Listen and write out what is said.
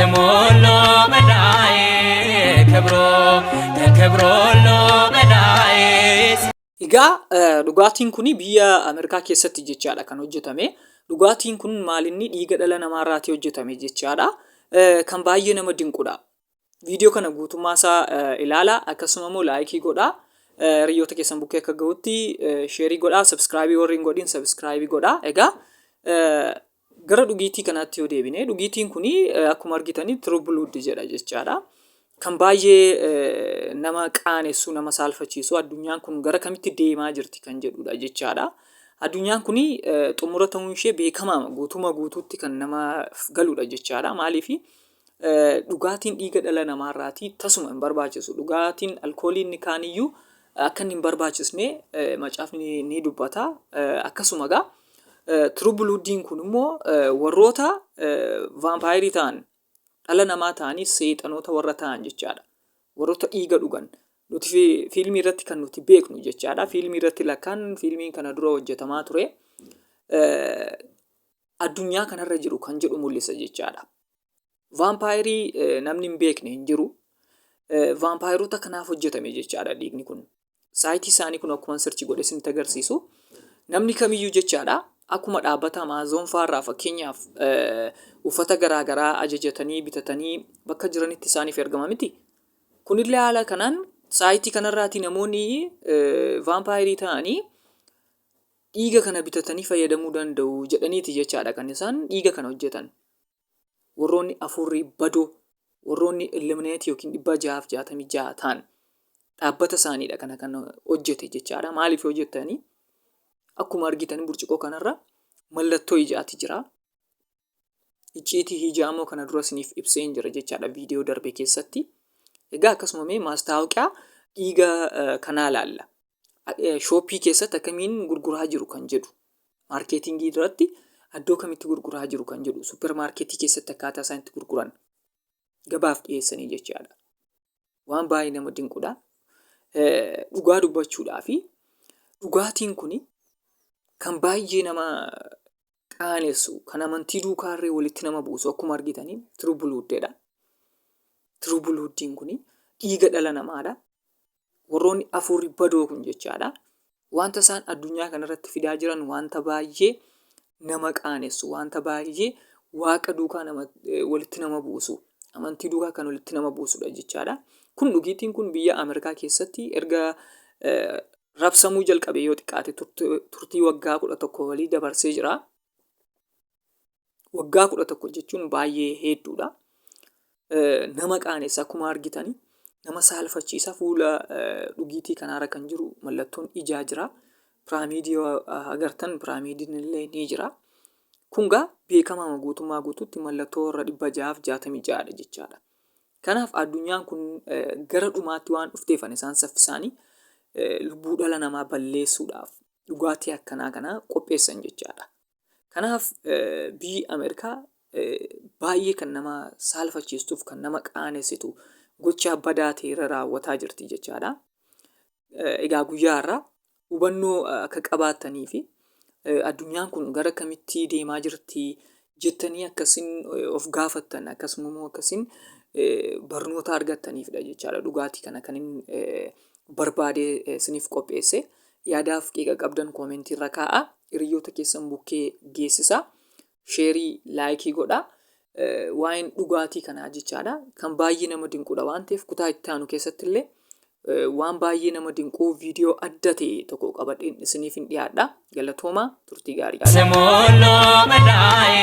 ከስሙ ሁሉ በላይ ክብሩ ከክብሩ ሁሉ በላይ። Egaa dhugaatiin kun biyya Ameerikaa keessatti jechaadha kan hojjetame. Dhugaatiin kun maalinni dhiiga dhala namaarraatii hojjetame jechaadha. Kan baay'ee nama dinqudha. Viidiyoo kana guutummaa isaa ilaalaa, akkasuma immoo like godhaa. Hiriyoota keessan bukkee akka gahutti share godhaa. Subscribe warri hin godhin subscribe godhaa. Egaa gara dhugiitii kanaatti yoo deebine, dhugiitiin kun akkuma argitanii True Blood jedha jechaadha. Kan baay'ee nama qaanessu, nama saalfachiisu, addunyaan kun gara kamitti deemaa jirti kan jedhudha jechaadha. Addunyaan kun xumura ta'uun ishee beekamaa guutuma guutuutti kan nama galudha jechaadha. Maaliif? Dhugaatiin dhiiga dhala namaarraatii tasuma hin barbaachisu. Dhugaatiin alkoolii inni kaaniyyuu akka inni hin barbaachisne macaafni ni dubbata. Akkasuma egaa True Bloodiin kun immoo warroota vaampaayirii ta'an, dhala namaa ta'anii seexanoota warra ta'an jechaadha. Warroota dhiiga dhugan. Nuti fiilmii irratti kan nuti beeknu jechaadha. Fiilmii irratti lakkaan fiilmiin kana dura hojjetamaa ture. Addunyaa kanarra jiru kan jedhu mul'isa jechaadha. Vaampaayirii namni hin beekne hin jiru. Vaampaayiroota kanaaf hojjetame jechaadha dhiigni kun. Site isaanii kun akkuma search godhe isinitti agarsiisu. Namni kamiyyuu jechaadha, akkuma dhaabbata Amazon fa'aarraa fakkeenyaaf uffata garaagaraa ajajatanii bitatanii bakka jiranitti isaaniif ergama miti. Kunillee haala kanaan site kanarraati namoonni vaampaayirii ta'anii dhiiga kana bitatanii fayyadamuu danda'u jedhaniiti jechaadha kan isaan dhiiga kana hojjetan. Warroonni afurrii badoo, warroonni Illuminati yookiin 666 ta'an, dhaabbata isaaniidha kana kan hojjete jechaadha. Maaliif hojjetanii? Akkuma argitan burcuqqoo kanarra mallattoo ijaati jira. Icciitii ijaa immoo kana dura isiniif ibseen jira jechaadha viidiyoo darbe keessatti. Egaa akkasuma mee maastaawoqiyaa dhiiga kanaa ilaalla. Shop keessatti akkamiin gurguraa jiru kan jedhu. Marketing irratti iddoo kamitti gurguraa jiru kan jedhu, supermarket keessatti akkaataa isaan itti gurguran, gabaaf dhiyeessanii jechaadha. Waan baay'ee nama dinqudha. Dhugaa dubbachuudhaa fi dhugaatiin kun kan baay'ee nama qaanessu, kan amantii duukaarree walitti nama buusu, akkuma argitanii True Blooddha. True Blooddiin kun dhiiga dhala namaadha. Warroonni afurri badoo kun jechaadha. Wanta isaan addunyaa kanarratti fidaa jiran wanta baay'ee nama qaanessu, wanta baay'ee waaqa duukaa nama walitti nama buusu, amantii duukaa kan walitti nama buusudha jechaadha. Kun dhugiitiin kun biyya Ameerikaa keessatti erga rabsamuu jalqabe yoo xiqqaate turtii waggaa 11 walii dabarsee jira. Waggaa 11 jechuun baay'ee hedduudha. Nama qaanessa, akkuma argitani nama saalfachiisa. Fuula dhugiitii kanaarra kan jiru mallattoon ijaa jira. Piraamiidii yoo agartan, piraamiidiin illee ni jira. Kun gaa beekamaa guutummaa guutuutti mallattoo warra 666dha jechaadha. Kanaaf addunyaan kun gara dhumaatti waan dhufteefan isaan saffisaanii lubbuu dhala namaa balleessuudhaaf dhugaatii akkanaa kana qopheessan jechaadha. Kanaaf biyyi Ameerikaa baay'ee kan nama saalfachiistuuf kan nama qaanessitu gochaa badaa ta'e irra raawwataa jirti jechaadha. Egaa guyyaa har'aa hubannoo akka qabaattanii fi addunyaan kun gara kamitti deemaa jirti jettanii akkasin of gaafattan, akkasuma immoo akkasin barnoota argattaniifidha jechaadha. Dhugaatii kana kan inni barbaadee isiniif qopheesse. Yaadaaf qeeqa qabdan comment irra kaa'a. Hiriyoota keessan bukkee geessisaa. Share, like godhaa. Waa'een dhugaatii kanaa jechaadha. Kan baay'ee nama dinquudha waan ta'eef, kutaa itti aanu keessatti illee waan baay'ee nama dinquu viidiyoo adda ta'e tokko qabadheen isiniif hin dhiyaadha. Galatoomaa, turtii gaarii. ከስሙ ሁሉ በላይ።